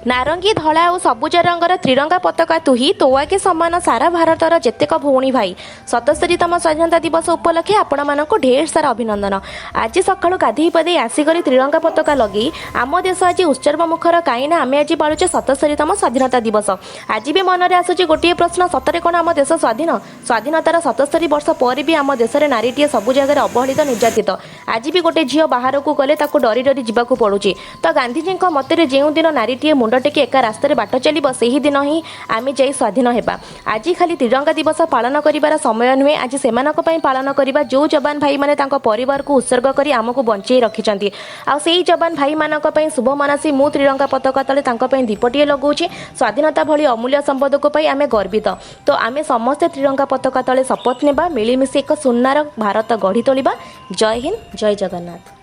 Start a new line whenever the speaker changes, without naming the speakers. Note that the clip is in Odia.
ନାରଙ୍ଗୀ, ଧଳା ଓ ସବୁଜ ରଙ୍ଗର ତ୍ରିରଙ୍ଗା ପତାକା ତୁହି ତୋ ଆଗେ ସମାନ ସାରା ଭାରତର ଯେତେକ ଭଉଣୀ ଭାଇ। 77ତମ ସ୍ୱାଧୀନତା ଦିବସ ଉପଲକ୍ଷେ ଆପଣମାନଙ୍କୁ ଢେର ସାରା ଅଭିନନ୍ଦନ। ଆଜି ସକାଳୁ ଗାଧେଇ ପାଧେଇ ଆସିକରି ତ୍ରିରଙ୍ଗା ପତାକା ଲଗେଇ ଆମ ଦେଶ ଆଜି ଉତ୍ସବ ମୁଖର, କାହିଁ ନା ଆମେ ଆଜି ପାଳୁଛେ 77ତମ ସ୍ୱାଧୀନତା ଦିବସ। ଆଜି ବି ମନରେ ଆସୁଛି ଗୋଟିଏ ପ୍ରଶ୍ନ, ସତରେ କ'ଣ ଆମ ଦେଶ ସ୍ୱାଧୀନ? ସ୍ୱାଧୀନତାର 77 ବର୍ଷ ପରେ ବି ଆମ ଦେଶରେ ନାରୀଟିଏ ସବୁ ଜାଗାରେ ଅବହେଳିତ, ନିର୍ଯାତିତ। ଆଜି ବି ଗୋଟେ ଝିଅ ବାହାରକୁ ଗଲେ ତାକୁ ଡରି ଡରି ଯିବାକୁ ପଡୁଛି। ତ ଗାନ୍ଧିଜୀଙ୍କ ମତରେ ଯେଉଁଦିନ ନାରୀଟିଏ ମୁଣ୍ଡ ଟେକି ଏକା ରାସ୍ତାରେ ବାଟ ଚାଲିବ, ସେହି ଦିନ ହିଁ ଆମେ ଯାଇ ସ୍ୱାଧୀନ ହେବା। ଆଜି ଖାଲି ତ୍ରିରଙ୍ଗା ଦିବସ ପାଳନ କରିବାର ସମୟ ନୁହେଁ। ଆଜି ସେମାନଙ୍କ ପାଇଁ ପାଳନ କରିବା, ଯେଉଁ ଯବାନ ଭାଇମାନେ ତାଙ୍କ ପରିବାରକୁ ଉତ୍ସର୍ଗ କରି ଆମକୁ ବଞ୍ଚେଇ ରଖିଛନ୍ତି। ଆଉ ସେଇ ଯବାନ ଭାଇମାନଙ୍କ ପାଇଁ ଶୁଭ ମନାସି ମୁଁ ତ୍ରିରଙ୍ଗା ପତାକା ତଳେ ତାଙ୍କ ପାଇଁ ଦୀପଟିଏ ଲଗାଉଛି। ସ୍ୱାଧୀନତା ଭଳି ଅମୂଲ୍ୟ ସମ୍ପଦକୁ ପାଇ ଆମେ ଗର୍ବିତ। ତ ଆମେ ସମସ୍ତେ ତ୍ରିରଙ୍ଗା ପତାକା ତଳେ ଶପଥ ନେବା, ମିଳିମିଶି ଏକ ସୁନାର ଭାରତ ଗଢ଼ି ତୋଳିବା। ଜୟ ହିନ୍ଦ, ଜୟ ଜଗନ୍ନାଥ।